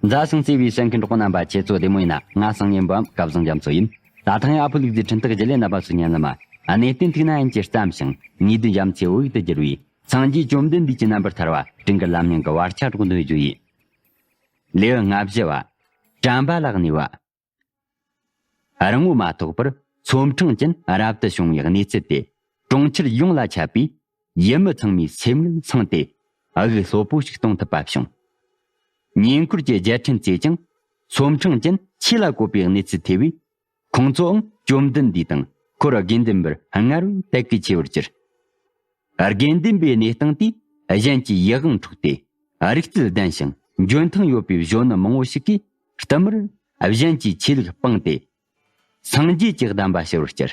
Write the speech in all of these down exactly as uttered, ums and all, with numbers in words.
མཛའ་ཞིང་བརྩེ་བའི་གསན་མཁན་གྲོགས་པོ་རྣམ་པ། ཁྱེད་ཚོ་བདེ་མོ་ཡིན་ན། ང་སང་ཉིན་འབུམ་སྐལ་བཟང་རྒྱ་མཚོ་ཡིན། ད་ཐེངས་ཨ་ཕོ་ལུག་རྫི་འཕྲིན་སྟེགས་བརྒྱུད་ལས་རྣམ་པ་ཚོའི་སྙན་ལམ། གནས་བརྟན་ཐུགས་ན་ཡིན་གྱི་བརྩམས་ཤིང་ངེས་དོན་རྒྱ་མཚོའི་བོད་ཡིག་ཏུ་བསྒྱུར་བའི་སངས་རྒྱས་བཅོམ་ལྡན་འདས་ཀྱི་རྣམ་པར་ཐར་བ། སྤྲིན་དཀར་ལམ་རྙིང་གི་བར་ཆ་སྒྲོག་འདོན་རྒྱུ་ཡིན། ལེའུ་ལྔ་བཞི་བ། དྲན་པ་ལ་གནས་པ། རིང་པོ་མ་ཐོགས་པར་ཚོ་འཕྲང་ཅན་རབ་ཏུ་བྱུང་བའི་གནས་ཚུལ་དེ་གྲོང་ཁྱེར་ཡོངས་ལ་ཁྱབ་པས། ཡུལ་མི་ཚང་མའི་སེམས་ངལ་སངས་ཏེ་དབུགས་སློབ་པོ་ཞིག་གཏོང་ཐུབ་པ་བྱུང་། ཉེ་འཁོར་གྱི་རྒྱལ་ཕྲན་ཚོས་ཀྱང་ཚོ་འཕྲང་ཅན་ཆོས་ལ་བཀོད་པའི་གནས་ཚུལ་ཐོས་པས། ཁོང་ཚོའང་བཅོམ་ལྡན་འདས་དང་འཁོར་དགེ་འདུན་པར་སྔར་བས་དད་གུས་ཆེ་བར་གྱུར། དགེ་འདུན་པའི་གནས་སྟངས་དེས་གཞན་གྱི་ཡིད་དབང་འཕྲོག་སྟེ། རིག་རྩལ་ལྡན་ཞིང་འཇོན་ཐང་ཡོད་པའི་གཞོན་ནུ་མང་བོ་ཞིག་གིས་བསྟུད་མར་གཞན་གྱི་ཆོས་ལུགས་སྤངས་ཏེ། སངས་རྒྱས་ཀྱི་གདམས་པ་ཞུ་བར་བཅར།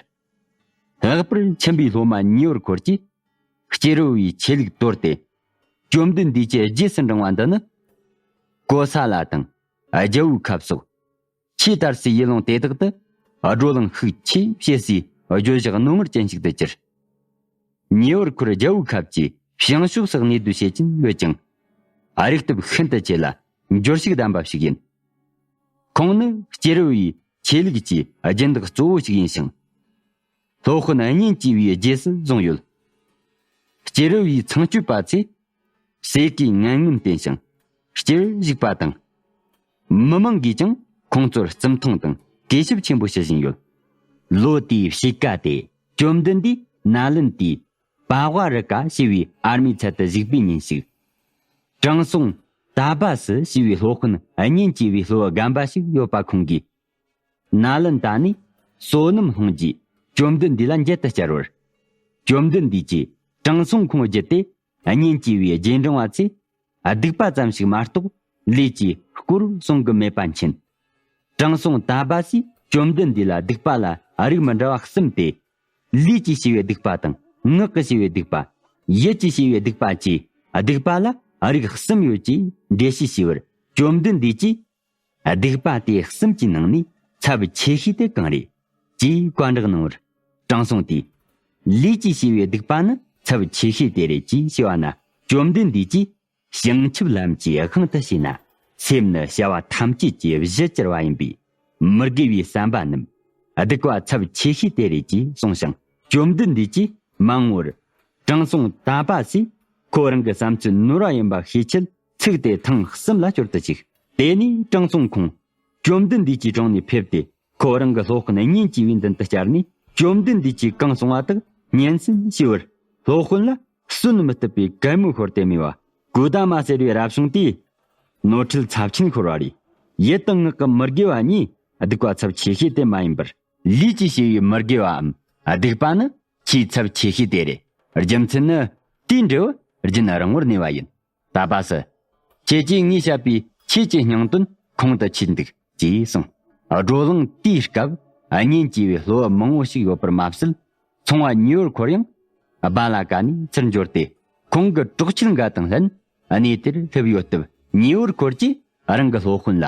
ལྷག་པར་ཁྱིམ་པའི་སློབ་མ་ཉེ་བར་འཁོར་གྱིས་སྐྱེས་རབས་པའི་ཆོས་ལུགས་དོར་ཏེ། བཅོམ་ལྡན་འདས་ཀྱི་རྗེས་སུ་འབྲང་བ་འདི་ནི། ཀོ་ས་ལ་དང་རྒྱལ་པོའི་ཁབ་སོགས། ཆེས་དར་སའི་ཡུལ་ལུང་དེ་དག་ཏུ་བགྲོ་གླེང་ཤུགས་ཆེ་བྱེད་སའི་བརྗོད་བཞག་རྣོ་ངར་ཅན་ཞིག་ཏུ་གྱུར། ཉེ་བར་འཁོར་རྒྱལ་པོའི་ཁབ་ཀྱི་བྱང་ཕྱོགས་སུ་གནས་སྡོད་བྱེད་ཀྱིན་ཡོད་ཅིང་། རིག་སྟོབས་ཤིན་ཏུ་ཆེ་ལ་འབྱོར་ཕྱུག་ལྡན་པ་ཞིག་ཡིན། ཁོང་ནི་སྐྱེས་རབས་པའི་ཆོས་ལུགས་ཀྱི་སྦྱིན་བདག་གཙོ་བོ་ཞིག་ཡིན་ཞིང་། སློབ་དཔོན་གཉེན་གཅེས་པའི་རྗེས་སུ་བཟུང་ཡོད། སྐྱེས་རབས་པའི་ཚངས་སྤྱོད་པ་ཚོས་ཟས་ཀྱི་ངན་ངོན་བསྟེན་ཞིང་སྐྱུར་བཞུགས་པ་དང་། མི་མང་གིས་ཀྱང་ཁོང་ཚོར་བརྩི་མཐོང་དང་གུས་ཞབས་ཆེན་པོ་ཞུ་བཞིན་ཡོད། ལོ་དེའི་དཔྱིད་ཀ་དེ་བཅོམ་ལྡན་འདས་ནཱ་ལེནྡྲའི་པ་ཝ་རི་ཀ་ཞེས་པའི་ཨར་མའི་ཚལ་དུ་བཞུགས་པའི་ཉིན་ཞིག། དྲང་སྲོང་ཏཱ་བ་སི་ཞེས་པའི་སློབ་དཔོན་གཉེན་གཅེས་པའི་སློབ་བུ་རྒན་པ་ཞིག་ཡོད་པ་ཁོང་གིས། ནཱ་ལེནྡྲ་ནས་བསོད་ནམས་སློང་རྒྱུས་བཅོམ་ལྡན་འདས་ལ་མཇལ་དུ་བཅར་བར། བཅོམ་ལྡན་འདས་ཀྱིས་དྲང་སྲོང་ཁོང་བརྒྱུད་དེ་གཉེན་གཅེས་པའི་རྗེས་འབྲང་བ་ཚོས་སྡིག་པ་ཙམ་ཞིག་མ་གཏོགས་ལས་ཀྱི་སྐོར་གསུང་གི་མེད་པ་མཁྱེན། དྲང་སྲོང་ཏཱ་བ་སིས་བཅོམ་ལྡན་འདས་ལ་སྡིག་པ་ལ་རིགས་མི་འདྲ་བ་གསུམ་སྟེ། ལུས་ཀྱིས་བྱས་པའི་སྡིག་པ་དང་ངག་གིས་བྱས་པའི་སྡིག་པ། ཡིད་ཀྱིས་བྱས་པའི་སྡིག་པ་བཅས་སྡིག་པ་ལ་རིགས་གསུམ་ཡོད་ཅེས་འགྲེལ་བཤད་བྱས་པར། བཅོམ་ལྡན་འདས་ཀྱིས། སྡིག་པ་དེ་གསུམ་གྱི་ནང་ནས་ཚབས་ཆེ་ཤོས་དེ་གང་རེད་ཅེས་བཀའ་འདྲི་གནང་བར། དྲང་སྲོང་དེས། ལུས་ཀྱིས་བྱས་པའི་སྡིག་པ་ནི་ཚབས་ཆེ་ཤོས་དེ་རེད་ཅེས་ཞུས་པ་ན། བཅོམ་ལྡན་འདས་ཀྱིས། བྱང་ཆུབ་ལམ་གྱི་དབང་དུ་བྱས་ན། སེམས་ནི་བྱ་བ་ཐམས་ཅད་ཀྱི་གཞི་གྱུར་པ་ཡིན་པས། མི་དགེ་བའི་བསམ་པ་རྣམས་སྡིག་པ་ཚབས་ཆེ་ཤོས་དེ་རེད་ཅེས་གསུངས་ཤིང་། བཅོམ་ལྡན་འདས་ཀྱིས་མ་འོངས་པར། དྲང་སྲོང་ཏཱ་པ་སིས་ཁོ་རང་གི་བསམ་ཚུལ་ནོར་བ་ཡིན་པ་ཤེས་ཆེད་ཚིག་དེ་ཐེངས་གསུམ་ལ་སྐྱོར་དུ་བཅུག་དེ་ནས་དྲང་སྲོང་ཁོང་བཅོམ་ལྡན་འདས་ཀྱི་དྲུང་ནས་ཕེབས་ཏེ། ཁོ་རང་གི་སློབ་དཔོན་གཉེན་གཅེས་པའི་མདུན་དུ་བཅར་ནས། བཅོམ་ལྡན་འདས་ཀྱིས་གང་གསུང་བ་དག་སྙན་གསན་ཞུས་པར། སློབ་དཔོན་ལ་གསོན་མི་ཐུབ་པའི་གད་མོ་ཤོར་ཏེ་སྨྲས་པ། གོ་ད་མ་ཟེར་བའི་རབ་བྱུང་དེས། ནོར་འཁྲུལ་ཚབས་ཆེན་ཤོར་བ་རེད། ཡིད་དང་ངག་གི་མི་དགེ་བ་གཉིས་སྡིག་པ་ཚབས་ཆེ་ཤོས་དེ་མ་ཡིན་པར། ལུས་ཀྱིས་བྱས་པའི་མི་དགེ་བའམ་སྡིག་པ་ནི་ཆེས་ཚབས་ཆེ་ཤོས་དེ་རེད། རྒྱུ་མཚན་ནི། དེའི་འབྲས་བུ་རྒྱུན་རིང་བོར་གནས་པ་ཡིན། ཏཱ་པ་སི། ཁྱེད་ཀྱིས་ངས་བཤད་པའི་ཆོས་ཀྱི་སྙིང་དོན་ཁོང་དུ་ཆུད་འདུག་ཅེས་གསུངས། བགྲོ་གླེང་དེའི་སྐབས་གཉེན་གཅེས་པའི་སློབ་བུ་མང་བོ་ཞིག་ཡོད་པར་མ་ཟད། ཚོང་བ་ཉེ་བར་འཁོར་ཡང་སྦ་ལ་ཀ་ནས་ཚུར་འབྱོར་ཏེ། ཁོང་གི་གྲོགས་མཆེད་འགའ་དང་ལྷན་གནས་དེར་སླེབས་ཡོད་སྟབས། ཉེ་བར་འཁོར་གྱིས་རང་གི་སློབ་དཔོན་ལ།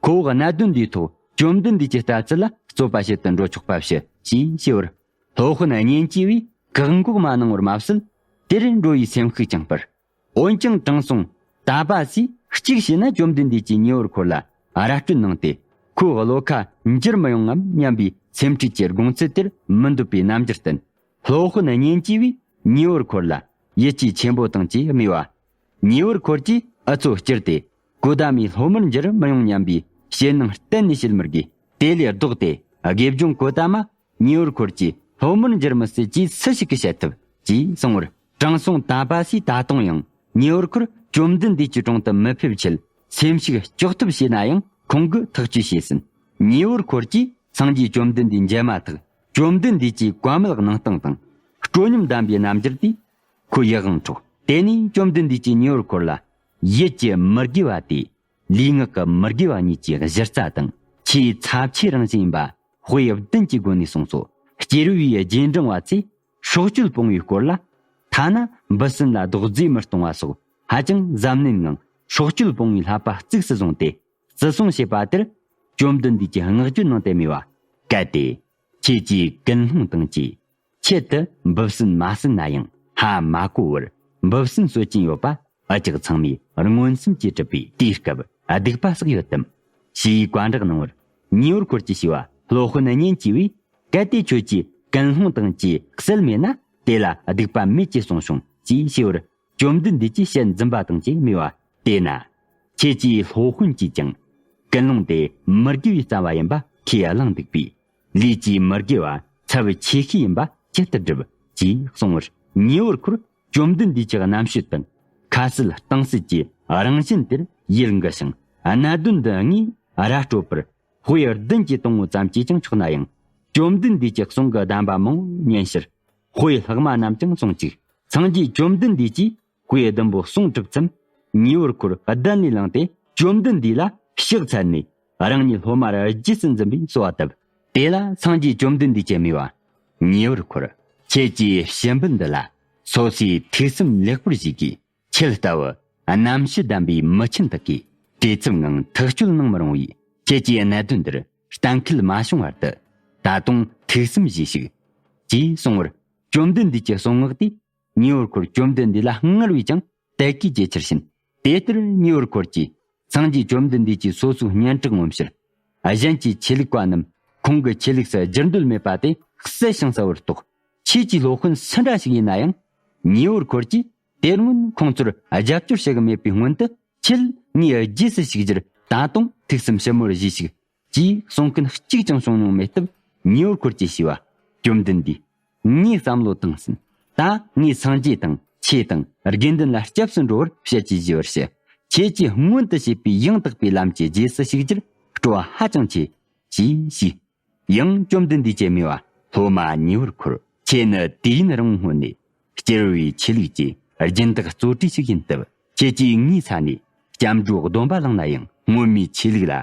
ཁོ་བོ་གནད་དོན་འདིའི་ཐོག་བཅོམ་ལྡན་འདས་ཀྱི་ལྟ་ཚུལ་ལ་རྩོད་པ་བྱེད་དུ་འགྲོ་ཆོག་པ་ཞུ་ཅེས་ཞུས་པར། སློབ་དཔོན་གཉེན་གཅེས་པས་བཀག་འགོག་མ་གནང་བར་མ་ཟད། དེར་འགྲོ་བའི་སེམས་ཤུགས་ཀྱང་སྤར། འོན་ཀྱང་དྲང་སྲོང་ཏཱ་པ་སིས་གཅིག་བྱས་ན་བཅོམ་ལྡན་འདས་ཀྱིས་ཉེ་བར་འཁོར་ལ་ར་སྤྲོད་གནང་སྟེ། ཁོའི་བློ་ཁ་འགྱུར་མི་ཡོང་ངམ་སྙམ་པའི་སེམས་ཁྲལ་གྱི་དགོངས་ཚུལ་དེར་མི་འདོད་པའི་རྣམ་འགྱུར་བསྟན། སློབ་དཔོན་གཉེན་གཅེས་པས་ཉེ་བར་འཁོར་ལ་ཡིད་ཆེས་ཆེན་པོ་དང་བཅས་སྨྲས་པ། ཉེ་བར་འཁོར་གྱིས་ཨུ་ཚུགས་བསྐྱུར་ཏེ། གོ་ད་མའི་སློབ་མར་འགྱུར་མི་ཡོང་སྙམ་པའི་ཞེད་སྣང་གཏན་ནས་བྱེད་མི་དགོས། དེ་ལས་ལྡོག་སྟེ་དགེ་སྦྱོང་གོ་ད་མ་ཉེ་བར་འཁོར་གྱིས་སློབ་མར་འགྱུར་མི་སྲིད་ཅེས་སུ་ཞིག་གིས་བཤད་ཐུབ་ཅེས་གསུངས་པར། དྲང་སྲོང་ཏཱ་པ་སིས་ད་དུང་ཡང་ཉེ་བར་འཁོར་བཅོམ་ལྡན་འདས་ཀྱི་དྲུང་དུ་མི་ཕེབས་ཆེད་སེམས་ཤུགས་གཅོག་ཐབས་བྱས་ན་ཡང་ཁོང་གིས་ཐག་གཅོད་བྱས་ཟིན། ཉེ་བར་འཁོར་གྱིས་སངས་རྒྱས་བཅོམ་ལྡན་འདས་མཇལ་མ་ཐག་བཅོམ་ལྡན་འདས་ཀྱི་བཀའ་མོལ་གནང་སྟངས་དང་སྤྲོ་ཉམས་ལྡན་པའི་རྣམ་འགྱུར་དེས་ཁོ་ཡིད་དབང་འཕྲོག་དེ་ནས་བཅོམ་ལྡན་འདས་ཀྱིས་ཉེ་བར་འཁོར་ལ་ཡིད་ཀྱི་མི་དགེ་བ་དེ། ལུས་ངག་གི་མི་དགེ་བ་གཉིས་ཀྱི་གཞི་རྩ་དང་ཆེས་ཚབས་ཆེའི་རང་བཞིན་ཡིན་པ་དཔེ་བདུན་གྱི་སྒོ་ནས་གསུངས་སོ། སྐྱེས་རབས་པའི་རྗེས་འབྲང་བ་ཚོས་སྲོག་གཅོད་སྤོང་བའི་སྐོར་ལ། ཐ་ན་འབུ་སྲིན་ལ་རྡོག་རྫིས་མི་གཏོང་བ་སོགས་ཧ་ཅང་གཟབ་ནན་ངང་སྲོག་གཅོད་སྤོང་བའི་བསླབ་པ་གཙིགས་སུ་བཟུང་སྟེ་བརྩི་སྲུང་བྱེད་པ་དེར། བཅོམ་ལྡན་འདས་ཀྱིས་བསྔགས་བརྗོད་གནང་སྟེ་སྨྲས་པ། གལ་ཏེ་ཁྱེད་ཀྱིས་ཀུན་སློང་དང་བཅས་ཆེད་དུ་འབུ་སྲིན་མ་ཟིན་ན་ཡང་ཧ་མ་གོ་བར་འབུ་སྲིན་གསོད་ཀྱིན་ཡོད་པ། འུ་ཅག་ཚང་མས་མངོན་སུམ་གྱིས་གྲུབ་པས། དེའི་སྐབས་ སྡིག་པ་བསགས་ཡོད་དམ། ཞེས་བཀའ་བསྒྲགས་གནང་བར། ཉེ་བར་འཁོར་གྱིས་ཞུས་པ། སློབ་དཔོན་གཉེན་གྱིས་པས། གལ་ཏེ་ཁྱོད་ཀྱིས་ཀུན་སློང་དང་བཅས་གསལ་མེད་ན། དེ་ལ་སྡིག་པ་མེད་ཅེས་གསུངས་ཤོང་། ཅེས་ཞུས་པར། བཅོམ་ལྡན་འདས་ཀྱིས་ཞལ་འཛུམ་པ་དང་བཅས་སྨྲས་པ། དེས་ན། ཁྱེད་ཀྱིས་སློབ་དཔོན་གྱིས་ཀྱང་། ཀུན་སློང་དེ་མི་དགེ་བའི་རྩ་བ་ཡིན་པ་ཁས་བླངས་འདུག་པས། ལས་ཀྱི་མི་དགེ་བ་ཚབས་ཆེ་ཤོས་ཡིན་པ་ཇི་ལྟར་སྒྲུབ། ཅེས་གསུངས་པར། ཉེ་བར་འཁོར་བཅོམ་ལྡན་འདས་ཀྱི་རྣམ་དཔྱོད་དང་། ཁ་གསལ་གཏིང་གསལ་གྱི་རང་བཞིན་དེར་ཡིད་འགུལ་ཞིང་། གནད་དོན་འདི་ངས་ར་སྤྲོད་པར། དཔེ་བདུན་གྱིས་དང་པོ་ཙམ་གྱིས་ཀྱང་ཆོག་ན་ཡང་། བཅོམ་ལྡན་འདས་ཀྱི་གསུང་གི་གདམས་པ་མང་པོ་ཉན་ཕྱིར། དཔེ་ལྷག་མ་རྣམས་ཀྱང་གསུངས་ཅིག། སངས་རྒྱས་བཅོམ་ལྡན་འདས་ཀྱིས་དཔེ་བདུན་པོ་གསུང་གྲུབ་མཚམས། ཉེ་བར་འཁོར་གདན་ལས་ལངས་ཏེ། བཅོམ་ལྡན་འདས་ལ་ཕྱག་འཚལ་ནས། རང་ཉིད་སློབ་མར་རྗེས་སུ་འཛིན་པའི་གསོལ་བ་བཏབ། དེ་ལ་སངས་རྒྱས་བཅོམ་ལྡན་འདས་ཀྱིས་སྨྲས་པ། ཉེ་བར་འཁོར། ཁྱེད་ཀྱིས་ཞུ་འབུལ་འདི་ལ་སོ་སོའི་ཐོས་བསམ་ལེགས་པར་བྱས་ཀྱིས། ཁྱེད་ལྟ་བུ་རྣམ་དཔྱོད་ལྡན་པའི་མི་ཆེན་དག་གིས་བྲེལ་འཚུབ་ངང་ཐག་གཅོད་གནང་མི་རུང་བས། ཁྱེད་ཀྱིས་གནད་དོན་འདིར་གཏན་འཁེལ་མ་བྱུང་བར་དུ། ད་དུང་ཐུགས་བསམ་བཞེས་ཤིག། ཅེས་གསུངས་པར། བཅོམ་ལྡན་འདས་ཀྱི་གསུང་ངག་དེས་ཉེ་བར་འཁོར་བཅོམ་ལྡན་འདས་ལ་སྔར་བས་ཀྱང་དད་གུས་ཇེ་ཆེར་ཕྱིན། དེ་ལྟར་ཉེ་བར་འཁོར་གྱིས་སངས་རྒྱས་བཅོམ་ལྡན་འདས་ཀྱིས་སོ་སོའི་སྙན་གྲགས་མངོན་ཕྱིར། གཞན་གྱི་ཆོས་ལུགས་པ་རྣམས་ཁོང་གི་ཆོས་ལུགས་སུ་བསྒྱུར་འདོད་མེད་པ་དེ་གསལ་ཞིང་གསལ་བར་རྟོགས། ཁྱེད་ཀྱི་སློབ་དཔོན་སུ་འདྲ་ཞིག་ཡིན་ན་ཡང་། ཉེ་བར་འཁོར་གྱིས་དེ་སྔོན་ཁོང་ཚོར་རྒྱབ་སྐྱོར་བྱེད་གི་མེད་པའི་སྔོན་དུ། ཁྱེད་ངའི་རྗེས་སུ་ཞུགས་རྒྱུར་ད་དུང་ཐུགས་བསམ་ཞིབ་མོར་བཞེས་ཤིག། ཅེས་གསུང་མཁན་གཅིག་ཀྱང་བྱུང་མྱོང་མེད་སྟབས། ཉེ་བར་འཁོར་གྱིས་ཞུས་པ། བཅོམ་ལྡན་འདས། ངས་བསམ་བློ་བཏང་ཟིན། ད་ངས་སངས་རྒྱས་དང་ཆོས་དང་དགེ་འདུན་ལ་སྐྱབས་སུ་འགྲོ་བར་བཤད་ཀྱིས་ཞུ་བར་ཞུ། ཁྱེད་ཀྱིས་སྔོན་དུ་བྱས་པའི་ཡང་དག་པའི་ལམ་གྱི་རྗེས་སུ་ཞུགས་རྒྱུར་སྤྲོ་བ་ཧ་ཅང་ཆེ། ཞེས་ཞུས། ཡང་བཅོམ་ལྡན་འདས་ཀྱིས་སྨྲས་པ། སློབ་མ་ཉེ་བར་འཁོར། ཁྱེད་ནི་དུས་ཡུན་རིང་བོའི་སྔོན་ནས་སྤྱིར་བའི་ཆོས་ལུགས་ཀྱི་སྦྱིན་བདག་གཙོ་གྲས་ཤིག་ཡིན་སྟབས། ཁྱེད་ཀྱིས་ངའི་ས་ནས་སྐྱབས་འགྲོའི་སྡོམ་པ་བླངས་ན་ཡང་སྔོན་མའི་ཆོས་ལུགས་ལ་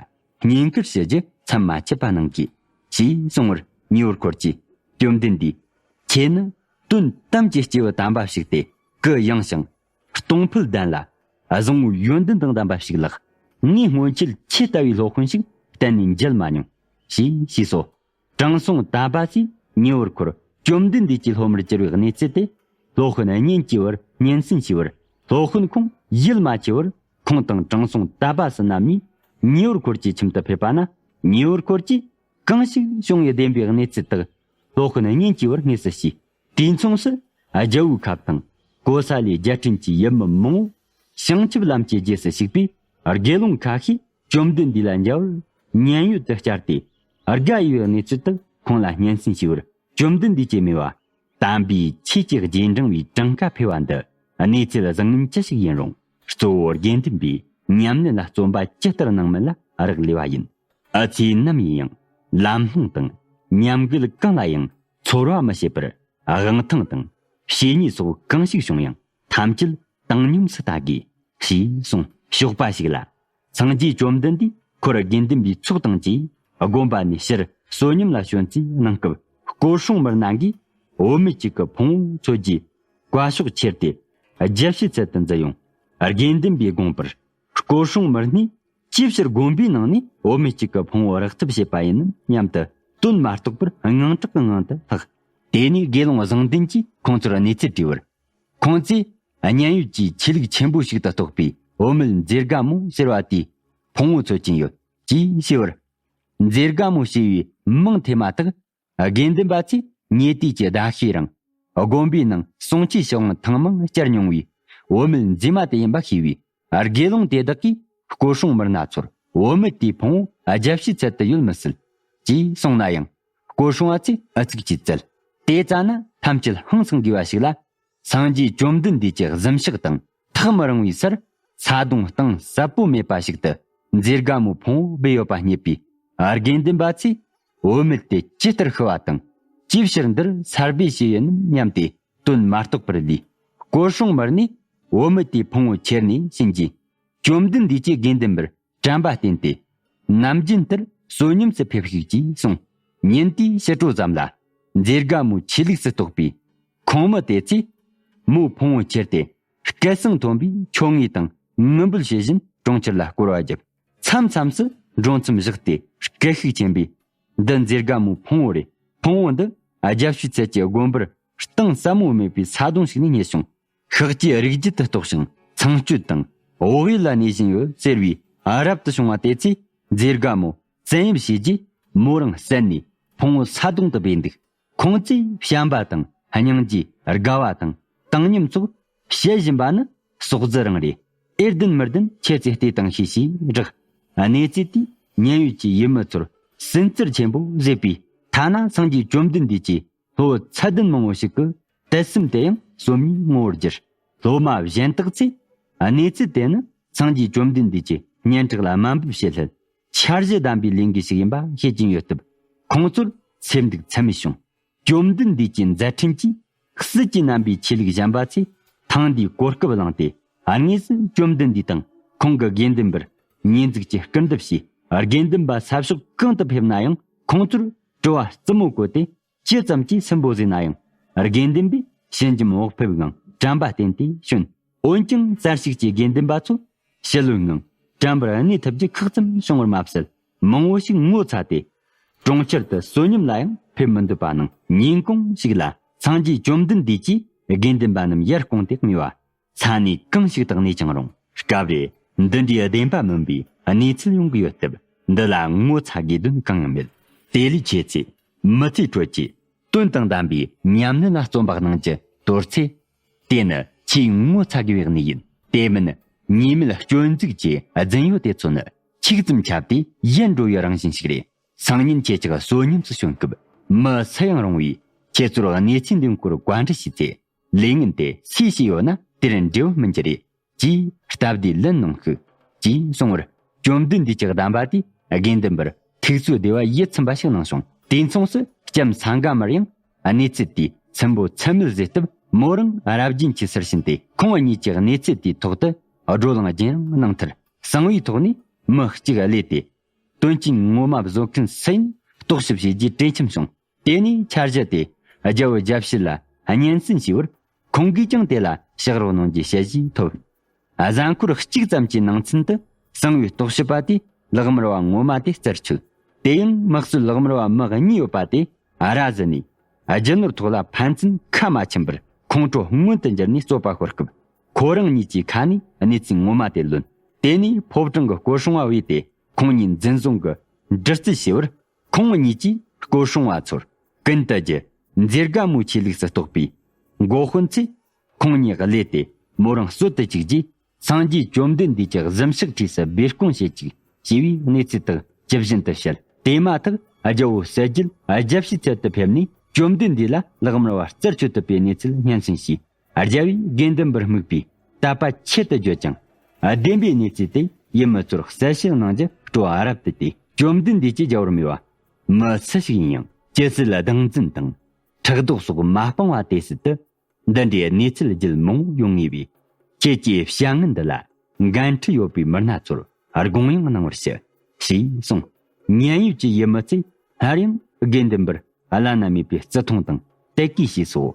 བསྙེན་བཀུར་ཞུ་རྒྱུ་མཚམས་མ་ཆད་པ་གནང་གིས། ཞེས་གསུངས་པར། ཉེ་བར་འཁོར་གྱིས། བཅོམ་ལྡན་འདས། ཁྱེད་ནི་དོན་དམ་གྱི་སྐྱེས་བུ་དམ་པ་ཞིག་སྟེ། གུ་ཡངས་ཤིང་། གཏོང་ཕོད་ལྡན་ལ། བཟང་བོའི་ཡོན་ཏན་དང་ལྡན་པ་ཞིག་ལགས། ངས་སྔོན་ཆད་ཁྱེད་ལྟ་བུའི་སློབ་དཔོན་ཞིག་གཏན་ནས་མཇལ་མ་མྱོང་། ཞེས་ཞུས་སོ། དྲང་སྲོང་དམ་པ་ཚོས་ཉེ་བར་འཁོར་བཅོམ་ལྡན་འདས་ཀྱི་སློབ་མར་གྱུར་བའི་གནས་ཚུལ་དེ། སློབ་དཔོན་གཉེན་གྱི་བར་སྙན་སེང་ཞུས་པར། སློབ་དཔོན་ཁོང་ཡིད་མ་ཆེས་པར། ཁོང་དང་དྲང་སྲོང་དམ་པ་སུ་རྣམ་གཉིས་ཉེ་བར་འཁོར་གྱི་ཁྱིམ་དུ་ཕེབས་པ་ན། ཉེ་བར་འཁོར་གྱིས་གང་ཞིག་བྱུང་བའི་བདེན་པའི་གནས་ཚུལ་དག་སློབ་དཔོན་གཉེན་གྱི་བར་དངོས་སུ་ཞུས། དུས་མཚུངས་སུ་རྒྱལ་བོའི་ཁབ་དང་གོ་ས་ལའི་རྒྱལ་ཕྲན་གྱི་ཡུལ་མི་མང་བོ་བྱང་ཆུབ་ལམ་གྱི་རྗེས་སུ་ཞུགས་པས། དགེ་སློང་ཁ་ཤས་བཅོམ་ལྡན་འདས་ལ་མཇལ་བར་མཉན་ཡོད་དུ་བཅར་ཏེ། དགའ་ཡི་བའི་གནས་ཚུལ་དག་ཁོང་ལ་སྙན་སེང་ཞུས་པར། བཅོམ་ལྡན་འདས་ཀྱིས་སྨྲས་པ། དམ་པའི་ཆོས་ཀྱི་རྗེས་འབྲང་བའི་གྲངས་ཀ་འཕེལ་བ་འདི་གནས་ཚུལ་བཟང་ངན་ཅི་ཞིག་ཡིན་རུང་། གཙོ་བོ་དགེ་འདུན་པས་ཉམས་ལེན་ལ་བརྩོན་པ་ཇི་ལྟར་གནང་མིན་ལ་རག་ལས་པ་ཡིན། འུ་ཚོས་ནམ་ཡིན་ཡང་ལམ་ལྷོང་དང་ཉམས་རྒུད་གང་ལ་ཡང་ཚོར་བ་མི་བྱེད་པར། དབང་ཐང་དང་བྱས་ཉེས་སོགས་གང་ཞིག་བྱུང་ཡང་ཐམས་ཅད་བཏང་སྙོམས་སུ་ལྟ་དགོས། ཞེས་གསུངས། ཞོགས་པ་ཞིག་ལ། སངས་རྒྱས་བཅོམ་ལྡན་འདས་ཁོ་ར་དགེ་འདུན་པའི་ཚོགས་དང་བཅས་དགོན་པ་ནས་ཕྱིར་བསོད་སྙོམས་ལ་བྱོན་ཚེ་གནང་སྐབས། སྐོར་སྲུང་མི་སྣ་གིས་བུད་མེད་ཅིག་གི་ཕུང་བོ་འཚོལ་རྒྱུའི་བཀའ་ཤོག་ཁྱེར་ཏེ་རྒྱལ་སྲིད་ཚལ་དུ་འཛུལ་ཡོང་། དགེ་འདུན་པས་དགོངས་པར། སྐོར་སྲུང་མི་སྣས་ཅིའི་ཕྱིར་དགོན་པའི་ནང་ནས་བུད་མེད་ཅིག་གི་ཕུང་བོ་རེག་ཐབས་བྱེད་པ་ཡིན་ནམ་སྙམ་དུ་དོན་མ་རྟོགས་པར་དངངས་སྐྲག་གི་ངང་དུ་ལྷགས། དེ་ནས་དགེ་སློང་བཟང་ལྡན་གྱིས་ཁོང་ཚོར་གནས་ཚུལ་དྲིས་པར། ཁོང་ཚོས་མཉན་ཡོད་ཀྱི་ཆོས་ལུགས་ཆེན་པོ་ཞིག་ཏུ་གཏོགས་པའི་བུད་མེད་མཛེས་དགའ་མོ་ཟེར་བ་དེའི་ཕུང་བོ་འཚོལ་གྱིན་ཡོད་ཅེས་ཞུས་པར། མཛེས་དགའ་མོ་ཞེས་པའི་མིང་དེ་མ་ཐག་དགེ་འདུན་པ་ཚོས་ཉེ་དུས་ཀྱི་ཟླ་ཤས་རིང་དགོན་པའི་ནང་བསྲུང་བྱའི་ཕྱི་དབང་ཐེངས་མང་བསྐྱར་མྱོང་བའི་བུད་མེད་མཛེས་མ་དེ་ཡིན་པ་ཤེས་པས། དགེ་སློང་དེ་དག་གིས་སྐོར་སྲུང་མི་སྣ་ཚོར་བུད་མེད་དེའི་ཕུང་བོ་རྒྱལ་སྲིད་ཚལ་དུ་ཡོད་མི་སྲིད་ཅེས་གསུངས་ན་ཡང་། སྐོར་སྲུང་བ་ཚོས་ཨུ་ཚུགས་ཀྱིས་བཙལ། དེ་ཙ་ན་ཐམས་ཅད་ཧང་སང་དགོས་པ་ཞིག་ལ། སངས་རྒྱས་བཅོམ་ལྡན་འདས་ཀྱི་གཟིམ་ཤག་དང་ཐག་མི་རིང་བའི་སར་ས་དོང་གཏིང་ཟབ་པོ་མེད་པ་ཞིག་ཏུ་མཛེས་དགའ་མོའི་ཕུང་བོ་སྦས་ཡོད་པ་རྙེད་པས། དགེ་འདུན་པ་ཚོས་བུད་མེད་དེ་ཇི་ལྟར་ཤི་བ་དང་། ཅིའི་ཕྱིར་འདིར་ས་སྦས་བྱས་ཡོད་ནམ་སྙམ་སྟེ་དོན་མ་རྟོགས་པར་ལུས། སྐོར་སྲུང་མི་སྣས་བུད་མེད་དེའི་ཕུང་བོ་ཁྱེར་ནས་ཕྱིན་རྗེས། བཅོམ་ལྡན་འདས་ཀྱིས་དགེ་འདུན་པར་དྲན་པ་བསྟན་ཏེ། ནམ་རྒྱུན་ལྟར་བསོད་སྙོམས་སུ་ཕེབས་ཤིག་ཅེས་གསུངས། ཉིན་དེའི་ཕྱི་དྲོ་ཙམ་ལ། མཛེས་དགའ་མོའི་ཆོས་ལུགས་སུ་གཏོགས་པའི་ཁོང་མི་དེ་ཚོས་མོའི་ཕུང་བོ་ཁྱེར་ཏེ། སྐད་གསང་མཐོན་པོས་ཆོ་ངེས་དང་ངུ་འབོད་བྱེད་བཞིན་གྲོང་ཁྱེར་ལ་བསྐོར་བ་བརྒྱབ། མཚམས་མཚམས་སུ་འགྲོ་མཚམས་བཞག་སྟེ་སྐད་ཤུགས་ཆེན་པོས། འདི་མཛེས་དགའ་མོའི་ཕུང་བོ་རེད། ཕུང་བོ་འདི་རྒྱལ་སྲིད་ཚལ་གྱི་དགོན་པར་གཏིང་ཟབ་མོ་མེད་པའི་ས་དོང་ཞིག་ནས་རྙེད་བྱུང་། ཤག་གི་རིགས་རྒྱུད་དུ་གཏོགས་ཤིང་ཚངས་སྤྱོད་དང་བག་ཡོད་ལ་གནས་བཞིན་ཡོད་ཟེར་བའི་ རབ་ཏུ་བྱུང་བ་དེ་ཚེ་མཛེས་དགའ་མོ་བཙན་གཡེམ་བྱས་རྗེས་མོ་རང་བསད་ནས་ཕུང་བོ་ས་དོང་དུ་སྦས་འདུག། ཁོང་ཚོས་བྱམས་པ་དང་སྙིང་རྗེ་དགའ་བ་དང་བཏང་སྙོམས་སོགས་བྱེད་བཞིན་པ་ནི་ཟོག་རྫི་རང་རེད། ཨེ་བདེན་མི་བདེན་ཁྱེད་ཚོས་བལྟས་དང་ཤེས་ཞེས་བསྒྲགས། གནས་ཚུལ་དེས་ཉན་ཡོད་ཀྱི་ཡུལ་མི་ཚོར་སུན་གཙེར་ཆེན་པོ་བཟོས་པས་ཐ་ན་སངས་རྒྱས་བཅོམ་ལྡན་འདས་ཀྱི་སློབ་བུ་ཚད་ལྡན་མང་བོ་ཞིག་གི་དད་སེམས་དེ་ཡང་སོམ་ཉིའི་ངོ་བོར་གྱུར། སློབ་མ་གཞན་དག་ཚོས་གནས་ཚུལ་དེ་ནི་སངས་རྒྱས་བཅོམ་ལྡན་འདས་ཀྱི་སྙན་གྲགས་ལ་དམའ་འབེབས་བྱེད་སླད་འཆར་གཞི་ལྡན་པའི་ལས་འགུལ་ཞིག་ཡིན་པ་ཤེས་ཀྱིན་ཡོད་སྟབས། ཁོང་ཚོར་སེམས་སྡུག་ཚད་མེད་བྱུང་། བཅོམ་ལྡན་འདས་ཀྱི་མཛད་འཕྲིན་གྱིས་སྲིད་ཀྱི་རྣམ་པའི་ཆོས་ལུགས་གཞན་པ་ཚོས་ཐེངས་འདིའི་གོ་སྐབས་བླངས་ཏེ། དངོས་སུ་བཅོམ་ལྡན་འདས་དང་ཁོང་གི་དགེ་འདུན་པར་ཉེས་འཛུགས་ཀྱི་སྐུར་འདེབས་བྱས། དགེ་འདུན་པ་ས་ཕྱོགས་གང་དུ་ཕེབས་ན་ཡང་ཁོང་ཚོར་དྲི་བ་རྩུབ་མོ་བཀོད་དེ། ཇི་ཙམ་གྱིས་སུན་པོ་བཟོས་ན་ཡང་། དགེ་འདུན་པས་ཞལ་འཇམ་བག་ཕེབས་ངང་དྲན་པ་བསྟེན་ཏེ་བྱོན། འོན་ཀྱང་གསར་ཞུགས་ཀྱི་དགེ་འདུན་པ་ཚོ་ཞི་ལྷོད་ངང་དྲན་པར་གནས་ཐུབ་རྒྱུ་ཁག་ཙམ་བྱུང་བར་མ་ཟད། མང་བོ་ཞིག་ངོ་ཚ་སྟེ། གྲོང་ཁྱེར་དུ་བསོད་སྙོམས་ལ་ཡང་ཕེབས་མི་འདོད་པ་ནང་། ཉིན་གུང་ཞིག་ལ་སངས་རྒྱས་བཅོམ་ལྡན་འདས་ཀྱིས་དགེ་འདུན་པ་རྣམས་ཡར་བསྐུངས་ཏེ་སྨྲས་པ། ས་གནས་གང་ཞིག་ཏུ་གནས་ཀྱང་རུང་། སྐབས་རེ་འདི་འདྲའི་བདེན་པ་མིན་པའི་གནས་ཚུལ་ཡོང་གི་ཡོད་སྟབས། འདི་ལ་ངོ་ཚ་དགོས་དོན་གང་ཡང་མེད། དེ་ལས་ཁྱེད་ཚོས་མི་ཚེའི་ཁྲོད་ཀྱི་དོན་དང་ལྡན་པའི་ཉམས་ལེན་ལ་བརྩོན་པ་གནང་རྒྱུ་དོར་ཚེ། དེ་ནི་ཆེས་ངོ་ཚ་དགོས་པའི་གནས་ཡིན། དེ་མིན་ཉེས་མེད་སྤྱོད་འཇུག་གི་རྫུན་ཡོད་དེ་ཚོ་ནི་ཆིག་ཙམ་ཁྱབ་སྟེ་ཡལ་འགྲོ་བའི་རང་བཞིན་ཞིག་རེད། སང་ཉིན་ཁྱེད་ཅག་བསོད་སྙོམས་སུ་བྱོན་སྐབས། མི་སུ་ཡང་རུང་བས་ཁྱེད་ཚོར་གནས་ཚུལ་འདིའི་སྐོར་བཀའ་འདྲི་ཞུས་ཚེ། ལས་ངན་དེ་སུས་བྱས་ཡོད་ན་དེར་འབྲས་བུ་སྨིན་རྒྱུ་རེད། ཅེས་སྟབས་བདེའི་ལན་གནང་ཤིག། ཅེས་གསུངས་པར། བཅོམ་ལྡན་འདས་ཀྱི་གདམས་པ་དེས་དགེ་འདུན་པར་ཐུགས་སུ་བདེ་བ་ཡིད་ཚིམ་པ་ཞིག་གནང་བྱུང་། དུས་མཚུངས་སུ་ལྕམ་སངྒ་མར་ཡང་གནས་ཚུལ་དེའི་ཚིམ་པོ་ཚད་མེད་བཟོས་སྟབས། མོ་རང་རབ་རྒྱུན་གྱི་སར་ཕྱིན་ཏེ། ཁོང་གཉིས་ཀྱི་གནས་ཚུལ་དེའི་ཐོག་ཏུ་བགྲོ་གླེང་རྒྱུན་ཡང་གནང་མཐར། གསང་བའི་ཐོག་ནས་མི་གཅིག་གློད་དེ། དོན་རྐྱེན་ངོ་མ་བཟོ་མཁན་སུ་ཡིན་རྟོག་ཞིབ་བྱས་རྗེས་གྲོས་འཆམ་བྱུང་། དེ་ནས་འཆར་གཞི་དེ་རྒྱལ་བོ་རྒྱལ་བྱེད་ལ་སྙན་སེང་ཞུས་པར། ཁོང་གིས་ཀྱང་དེ་ལ་ཕྱག་རོགས་གནང་རྒྱུའི་ཞལ་བཞེས་ཐོབ། གཟའ་འཁོར་གཅིག་ཙམ་གྱི་ནང་ཚུན་དུ་གསང་བའི་རྟོག་ཞིབ་པ་དེས་ལག་དམར་བ་ངོ་མ་དེ་རྩད་ཆོད། དེ་ཡང་དམག་སྲོལ་ལག་དམར་བ་མི་གཉིས་ཡོད་པ་དེ་ར་བཟི་ནས། རྒྱུ་ནོར་ཐོག་ལ་ཕན་ཚུན་ཁ་མ་ཕྱིན་པར། ཁོང་ཁྲོ་མངོན་དུ་འགྱུར་ནས་རྩོད་པ་ཤོར་སྐབས། ཁོ་རང་གཉིས་ཀྱི་ཁ་ནས་གནས་ཚུལ་ངོ་མ་དེ་ལོན། དེ་ནས་ཕོ་བྲང་གི་སྐོར་སྲུང་བ་བོས་ཏེ་ཁོང་གཉིས་འཛིན་བཟུང་གི་འདྲི་རྩད་བྱས་པར། ཁོང་གཉིས་ཀྱིས་སྐོར་སྲུང་བ་ཚོར་ཀུན་ཏུ་རྒྱུ་མཛེས་དགའ་མོའི་ཆོས་ལུགས་སུ་གཏོགས་པའི་འགོ་དཔོན་ཚོས་ཁོང་གཉིས་གློད་དེ་མོ་རང་གསོད་དུ་བཅུག་རྗེས། སངས་རྒྱས་བཅོམ་ལྡན་འདས་ཀྱི་གཟིམ་ཤག་འཁྲིས་སུ་སྦས་སྐུང་བྱེད་ཅིག་ཞེས་པའི་གནས་ཚུལ་དག་ཇི་བཞིན་དུ་བཤད། དེ་མ་ཐག་རྒྱལ་བོ་གསལ་རྒྱལ་རྒྱལ་བྱེད་ཚལ་དུ་ཕེབས་ནས། བཅོམ་ལྡན་འདས་ལ་ལག་དམར་བ་རྩད་གཅོད་ཐུབ་པའི་གནས་ཚུལ་སྙན་སེང་ཞུས། རྒྱལ་བོས་དགེ་འདུན་པར་དམིགས་པའི་དད་པ་ཆེད་དུ་བརྗོད་ཀྱང་། བདེན་པའི་གནས་ཚུལ་དེ་ཡུལ་མི་ཚོར་གསལ་བཤད་གནང་རྒྱུ་སྤྲོ་བ་རབ་ཏུ་བརྟས། བཅོམ་ལྡན་འདས་ཀྱིས་རྒྱལ་བར་སྨྲས་པ། མི་སུ་ཞིག་ཡིན་ཡང་ཇི་སྲིད་ལ་སྡང་འཛིན་དང་ཕྲག་དོག་སོགས་མ་སྤངས་པ་དེ་སྲིད་དུ། འདི་འདྲའི་གནས་ཚུལ་རྒྱུད་མང་བོ་ཡོང་ངེས་པས། ཁྱེད་ཀྱིས་བྱ་ངན་འདི་ལ་འགན་འཁྲི་ཡོད་པའི་མི་སྣ་ཚོར་དགོངས་ཡངས་གནང་བར་ཞུ། ཞེས་གསུངས། ཉན་ཡོད་ཀྱི་ཡུལ་མི་ཚོས་སླར་ཡང་དགེ་འདུན་པར་བླ་ན་མེད་པའི་བརྩི་མཐོང་དང་དད་གུས་བྱས་སོ།